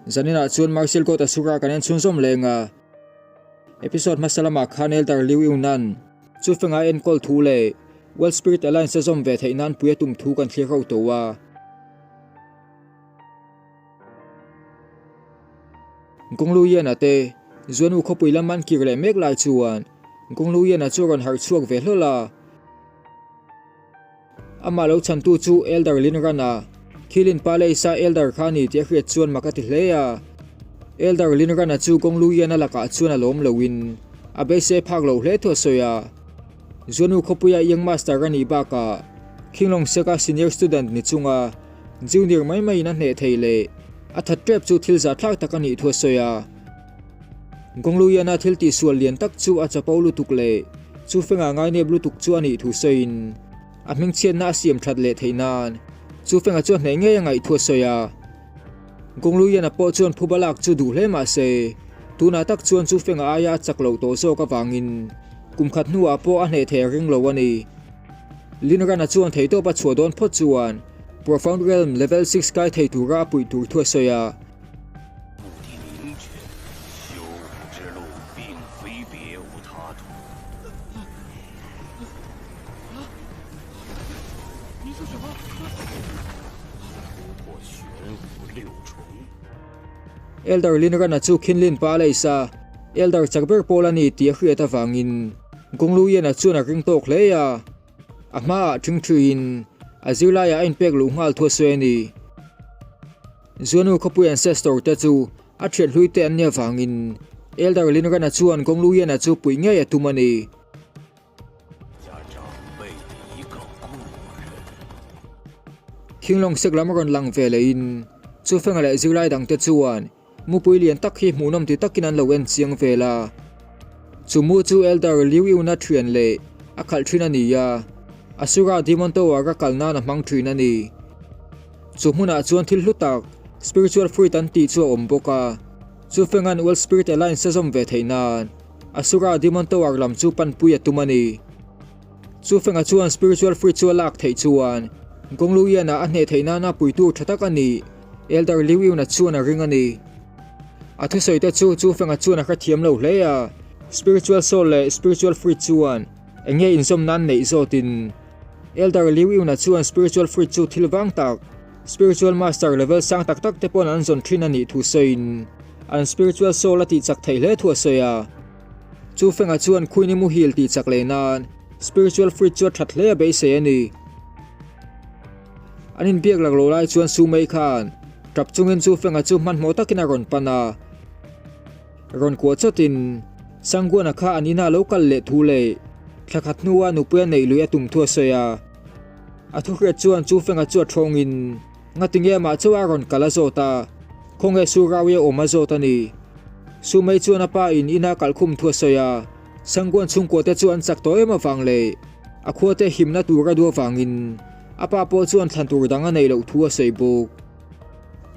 Zaninah chuan Marcel Goat Asura kan en chhunzawm leng a. Episode hmasa lamah khan Elder Liu Yunan chu fenga enkawl thu leh World Spirit Alliance a zawm ve theih nan pui a tum thu kan thlir ho tawh a. Gonglu Yan-a te Zuanu khawpui lam an kir leh mek lai chuan Gonglu Yan-a chu a rawn harh chhuak ve hlawl a. Amah lo chhantu chu Elder Lin Ran-a Khilin Palace-a Elder kha a ni tih a hriat chuan mak a ti hle a. Elder Lin Ran-a chu Gonglu Yan-a lakah chuan a lawm loin a beisei phak loh hle thu a sawi a. Zuanu khawpuia Young Master a nih bakah Khinglawng Sek-a senior student ni chunga junior mai maiin a hneh thei leh a that tep chu thil zahthlak tak a nih thu a sawi a. Gonglu Yan-a thil tihsual lian tak chu a chapo lutuk leh chu fengah ngainep lutuk chu a nih thu sawiin a hmingchhiatna a siam that leh theih nan chu fengah chu a hneh ngei a ngaih thu a sawi a. Gonglu Yan-a pawh chuan phuba lak chu duh hle mah se tunah tak chuan chu fengah aia a chak loh tawh zawk avangin kum khat hnuah pawh a hneh thei a ring lo a ni. Lin Ran-a chuan theihtawp a chhuah dawn phawt chuan Profound Realm Level 6 kai thei tura a puih tur thu a sawi a. Elder Lin Ran-a chu Khinlin Palace a Elder chak ber pawl a ni tih a hriat avangin Gonglu Yan-a chuan a ring tawk hle a. A hmaah ṭhingṭhuiin a zirlaiah a inpek luh nghal thu a sawi a ni. Zuanu khawpui ancestor te chu a thian hlui te an nih avangin Elder Lin Ran-a chuan Gonglu Yan-a chu puih ngei a tum a ni. Khinglawng sek lam rawn lang ve lehin Chufenga leh zirlai dangte chuan mupui lian tak hi hmuhnawm ti takin an lo en chiang vel a. Chu mu chu Elder Liu Yuna thian leh a khalh thin a ni a, Asura Demon Tower a kal nan a hmang thin a ni. Chu hmunah chuan thil hlu tak, spiritual fruit an tih chu a awm bawk a. Chu Fengan World Spirit Alliance a zawm ve theih nan Asura Demon Tower lam chu panpui a tum a ni. Chu Fenga chuan spiritual fruit chu a lak theih chuan Gonglu Yan-a a hneh theih nana puitu tha tak a ni, Elder Liu Yun-a chuan a ring a ni. A thusawi te chu Chu Fenga chuan a hrethiam lo hle a, spiritual soul leh spiritual fruit chuan eng nge inzawm nan neih zawtin Elder Liu Yun-a chuan spiritual fruit chu thil vang tak, spiritual master level sang tak tak te pawn an zawn thin a nih thu sawiin an spiritual soul a tihchak theih hle thu a sawi a. Chu Fenga chuan Queen-i muhil tihchak leh nan spiritual fruit chu a that hle a beisei a ni. An inbiak lak lo lai chuan Su Mei khan tap chungin Chu Fenga chu hmanhmawh takin a rawn pan a. Rawn kuah chawtin Sangguana kha an inah lo kal leh thu leh thla khat hnua nupui a neih lui a tum thu a sawi a. A thuhriat chuan Chu Fenga chu a thawngin ngatinge amah chauh a rawn kal a zawt a, khawnge Su Rauia awm a zawt a ni. Su Mei chuan a pa in ina kalhkhum thu a sawi a, Sangguan chhungkua te chu an chak tawh em avang leh a khua te himna tur a duh avangin a pa pawh chuan thlan tur dang a neih loh thu a sawi bawk.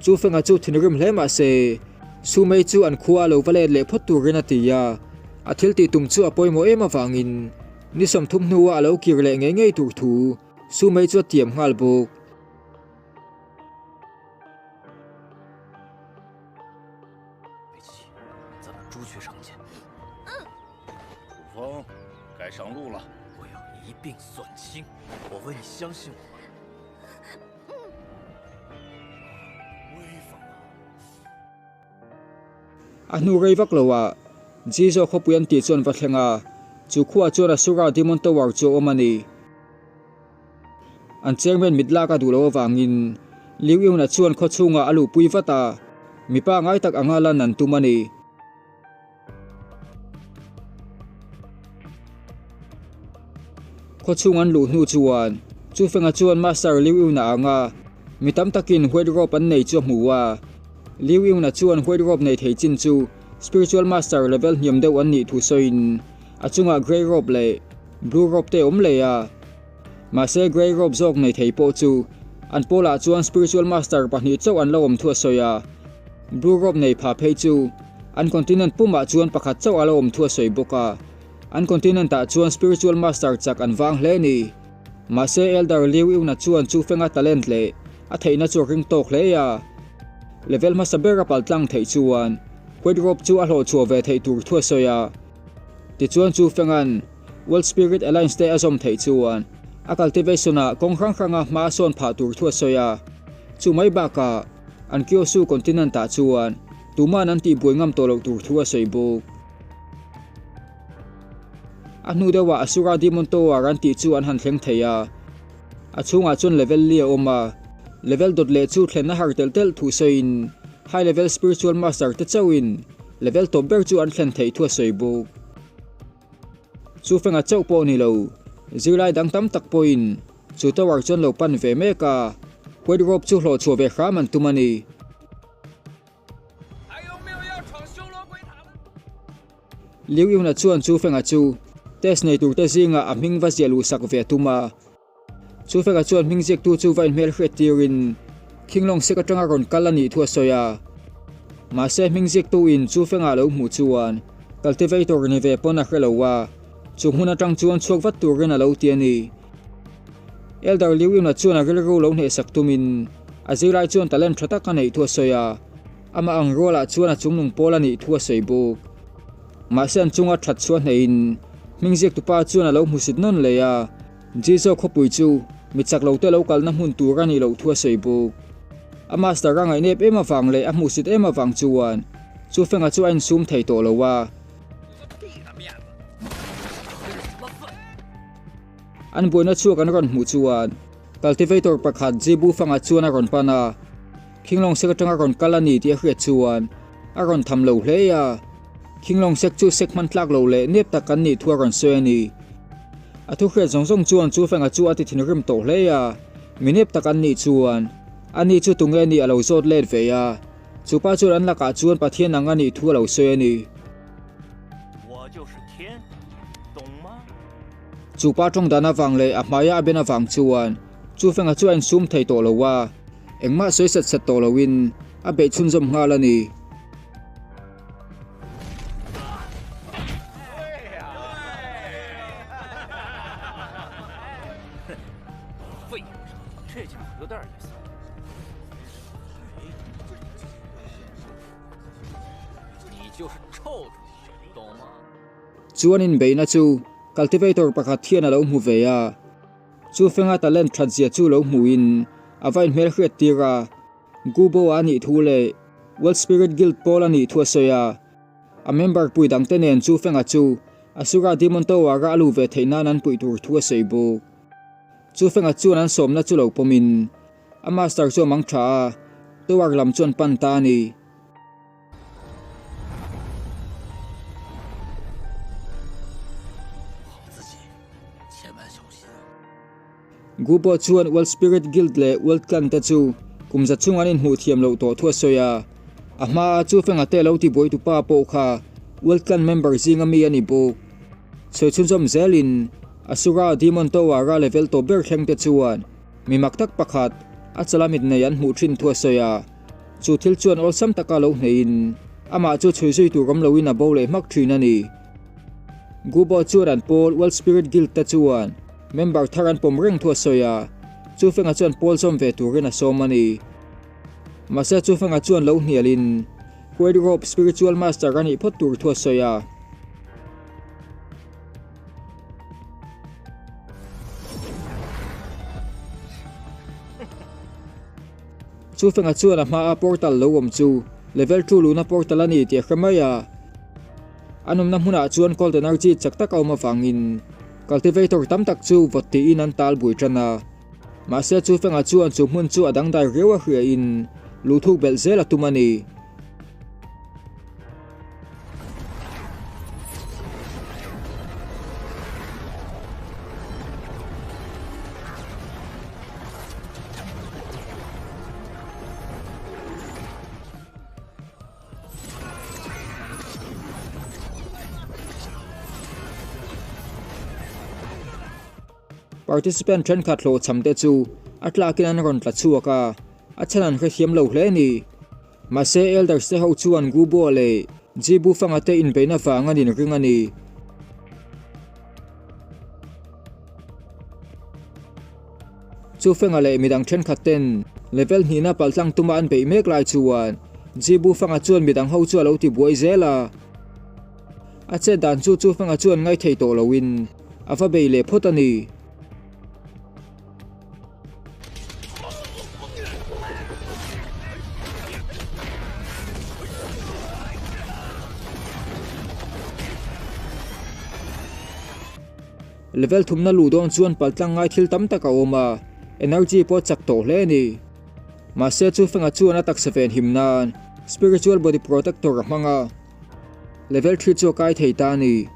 Chu Fenga chu thinrim hle mah se, Su Mei chu an khua a lo va let leh phawt turin a ti a, a thil tih tum chu a pawimawh em avangin ni 30 hnuah a lo kir leh ngei ngei tur thu Su Mei chu a tiam nghal bawk. A hnu rei vak lo ah Jizo khawpui an tih chu an va thleng a, chu khuaah chuan Asura Demon Tower chu a awm a ni. An chairman mit lak a duh loh avangin Liu Yuna chuan khaw chhungah a luhpui vat a, mipa ngai tak anga lan an tum a ni. Khaw chhung an luh hnu chuan Chu Fenga chuan Master Liu Yuna anga mi tam takin white robe an nei chu a hmu a. Liu Yuna chuan white robe nei thei chin chu Spiritual Master level hniam deuh an nih thu sawiin a chungah grey robe leh blue robe te awm leh a. Mahse grey robe zawk nei thei pawh chu an pawlah chuan Spiritual Master pahnih chauh an lo awm thu a sawi a. Blue robe nei pha phei chu an continent pumah chuan pakhat chauh a lo awm thu a sawi bawk a. An continent ah chuan Spiritual Master chak an vang hle a ni. Mahse Elder Liu Yuna chuan chu fenga talent leh a theihna chu a ring tawk hle a. Level hmasa ber a paltlang theih chuan White Robe chu a hlawhchhuah ve theih tur thu a sawi a. Tichuan chu Fenga'n World Spirit Alliance te a zawm theih chuan a cultivation-ah kawng hrang hranga hma a sawn phah tur thu a sawi a. Chu mai bakah an Kyoshu continent-ah chuan tuma'n an tihbuai ngam tawh loh tur thu a sawi bawk. A hnu deuhah Asura Demon Tower an tih chu an han thleng thei a. A chhungah chuan level li a awm a, level dawt leh chu thlen a har telh telh thu sawiin high level spiritual master te chauhin level tawp ber chu an thlen theih thu a sawi bawk. Chu fenga chauh pawh ni lo, zirlai dang tam tak pawhin chu tower chuan lo pan ve mek a, white robe chu hlawh chhuah ve hram an tum a ni. Liu Yuna chuan Chu Fenga chu test nei turte zingah a hming va ziah luh sak ve a tum a. Chu Fenga chuan hming ziaktu chu va inhmel hriat tirin Khinglawng sek atanga rawn kal a nih thu a sawi a. Mahse hming ziaktuin Chu Fenga a lo hmuh chuan cultivator ni ve pawn a hre lo a, chu hmun atang chuan chhuak vat turin a lo ti a ni. Elder Liu Yuna chuan a rilru lo hnehsak tumin a zirlai chuan talent tha tak a neih thu a sawi a. Amah ang rualah chuan a chungnung pawl a nih thu a sawi bawk. Mahse an chunga that chhuah hneihin hming ziaktupa chuan a lo hmusit nawn leh a, Jizo khawpui chu mi chak lote lo kalna hmun tur a nih loh thu a sawi bawk. A master a ngaihnep em avang leh a hmuhsit em avang chuan chu fenga chu a insum thei tawh lo a. An buaina chhuak an rawn hmuh chuan cultivator pakhat Jibu fanga chuan a rawn pan a. Khinglawng sek atanga rawn kal a ni tih a hriat chuan a rawn tham lo hle a, Khinglawng sek chu sek hman tlak lo leh nep tak kan nih thu a rawn sawi a ni. A thu hriat zawng zawng chuan chu fenga chu a ti thinrim tawh hle a, mi nep tak an nih chuan a ni chu tunge nih a lo zawt let ve a, chu pa chuan an lakah chuan Pathian ang a nih thu a lo sawi a ni. Chu pa tawng dan avang leh a hmaia a ben avang chuan chu fenga chu a insum thei tawh lo a. Engmah sawi set set tawh loin a beih chhunzawm nghal a ni. Chuan inbeihna chu cultivator pakhat hian a lo hmu ve a. Chu fenga talent that zia chu lo hmuhin a va inhmel hriat tir a, Gubo a nih thu leh World Spirit Guild pawl a nih thu a sawi a. A member pui dangte nen chu fenga chu Asura Demon Tower-a a luh ve theih nan an puih tur thu a sawi bawk. Chu fenga chuan an sawmna chu lo pawmin a master chu a mang tha a, tower lam chu an pan ta a ni. Gubo chuan World Spirit Guild leh World Clan te chu kum za chung an inhmuh thiam loh tawh thu a sawi a. A hmaa chu fenga te lo tibuai tu pa pawh kha World Clan member zinga mi a ni bawk. Sawi chhunzawm zelin Asura Demon Tower-a level tawp ber thleng te chuan mi mak tak pakhat a chala mit nei an hmuh thin thu a sawi a. Chu thil chuan awlsam taka lo hneihin amah chu chhui zui tur awm loin a bo leh hmak thin a ni. Gubo chuan an pawl World Spirit Guild te chuan member thar an pawm reng thu a sawi a, chu fenga chuan pawl zawm ve turin a sawm a ni. Mahse chu fenga chuan lo hnialin White Robe Spiritual Master a nih phawt tur thu a sawi a. Chu fenga chuan a hmaa portal lo awm chu level two luhna portal a ni tih a hre mai a. An awmna hmunah chuan cold energy chak tak a awm avangin cultivator tam tak chu vawt tiin an tal bui tan a. Mahse chu fenga chuan chu hmun chu a dangdai riau a hriain luhthuk belh zel a tum a ni. Participant thenkhat hlawhchham te chu a tlakin an rawn tla chhuak a, a chhan an hrethiam lo hle a ni. Mahse Elders te ho chuan Gubo leh Jibu fanga te inbeihna vang an inring a ni. Chu fenga leh midang thenkhat ten Level hnihna paltlang tuma an beih mek lai chuan Ji Bufanga chuan midang ho chu a lo ti buai zel a. A chet dan chu Chu Fenga chuan ngaithei tawh loin a va bei leh phawt a ni. Level thumna luh dawn chuan paltlang ngai thil tam tak a awm a, energy pawh a chak tawh hle a ni. Mahse chu Fenga chuan a taksa ven him nan Spiritual Body Protector a hmang a, level thri chu a kai thei ta a ni.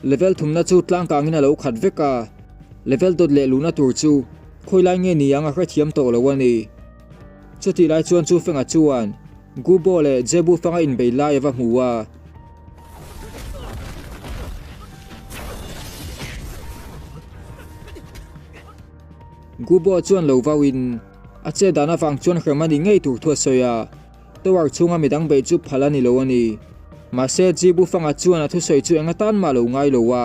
Level thumna chu tlangkangin a lo khat vek a, level dawt leh luhna tur chu khawi lai nge ni ang a hrethiam tawh lo a ni. Chutih lai chuan chu Fenga chuan Gubo leh Jebu fanga inbei lai a va hmu a. Gubo chuan lo vauin a chet dan avang chuan hrem a ni ngei tur thu a sawi a. Tower chhunga midang beih chu phal a ni lo a ni. Mahse, Ji Bufanga chuan a thusawi chu eng atan mah lo ngai lo a.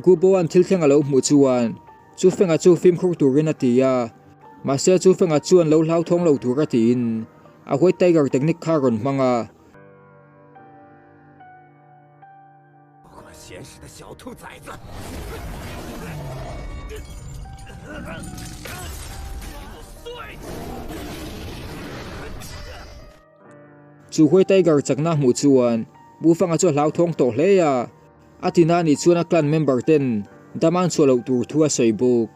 Gu Boan thil thleng a lo hmuh chuan Chu Fenga chu fimkhur turin a ti a. Mahse, Chu Fenga chuan lo hlauthawng lo tur a tiin a White Tiger technique kha a rawn hmang a. Chu Huai Tiger chakna hmuh chuan Bufanga chu a hlauthawng tawh hle a, a tina anih chuan a clan member ten dam an chhuah loh tur thu a sawi bawk.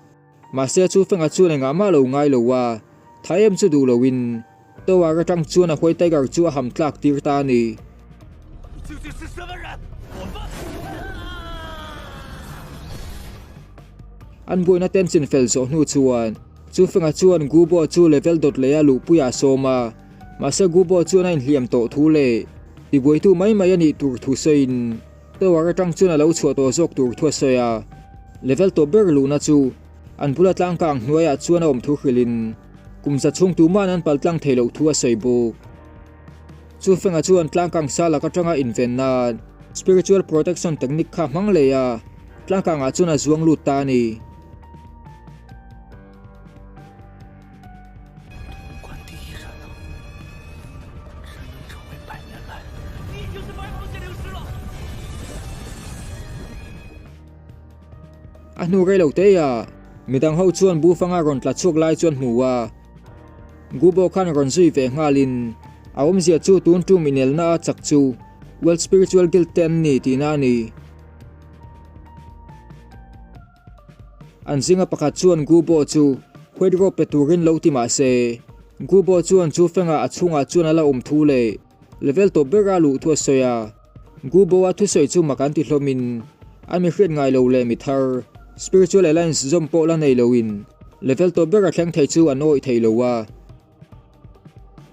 Mahse chu Fenga chuan engah mah lo ngai lo a, tha em chu duh loin Tower atang chuan a Huai Tiger chu a ham tlak tir ta a ni. An buaina ten chin fel zawh hnu chuan chu Fenga chuan Gubo chu level dawt leh a luhpuiah a sawm a, mahse Gubo chuan a inhliam tawh thu leh tibuaitu mai mai a nih tur thu sawiin Tower atang chuan a lo chhuah tawh zawk tur thu a sawi a, level tawp ber luhna chu an bula tlangkang hnuaiah chuan a awm thu hrilhin kum za chhung tuma'n an pal tlang thei loh thu a sawi bawk. Chu Fenga chuan tlangkang sa lak atanga inven nan spiritual protection technique kha hmang leh a, tlangkangah chuan a zuang lut ta a ni. A hnu rei lo te a, midang ho chuan Bufanga rawn tla chhuak lai chuan hmu a, Gubo khan rawn zui ve nghalin a awmzia chu tun tum inelna a chak chu World Spiritual Guild te an ni tihna a ni. An zinga pakhat chuan Gubo chu White Robe pe turin lo ti mah se, Gubo chuan chu fengah a chhungah chuan a la awm thu leh level tawp bera luh thu a sawi a. Gubo-a thusawi chu mak an ti hlawmin a mi hriat ngai lo leh mi thar, Spiritual Alliance zawm pawh la nei loin level tawp bera thleng thei chu an awih thei lo a.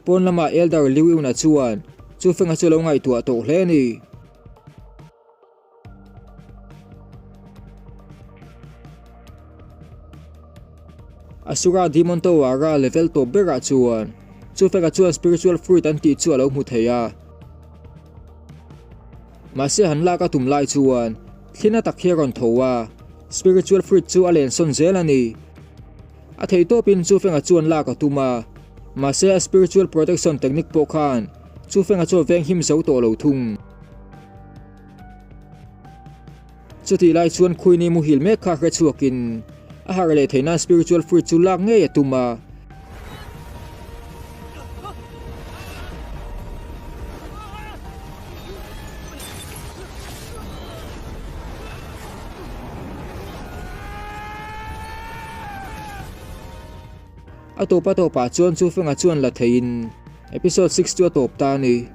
Pawn lamah Elder Liu Yuna chuan chu fenga chu a lo ngaihtuah tawh hle a ni. Asura Demon Tower-a level tawp berah chuan Chufeka chuan Spiritual Fruit an tih chu a lo hmu thei a. Mahse han lak a tum lai chuan thlina tak hi a rawn tho a, Spiritual Fruit chu a len sawn zel a ni. A thei tawpin Chufenga chuan lak a tum a, mahse a Spiritual Protection Technique pawh khan Chufenga chu a venghim zo tawh lo thung. Chutih lai chuan Queenie muhil mek kha hre chhuakin a harh leh theih nan spiritual fruit chu lak ngei a tum a. A tawp a tawpah chuan Chufenga chuan la theiin episode 6 chu a tawp ta a ni.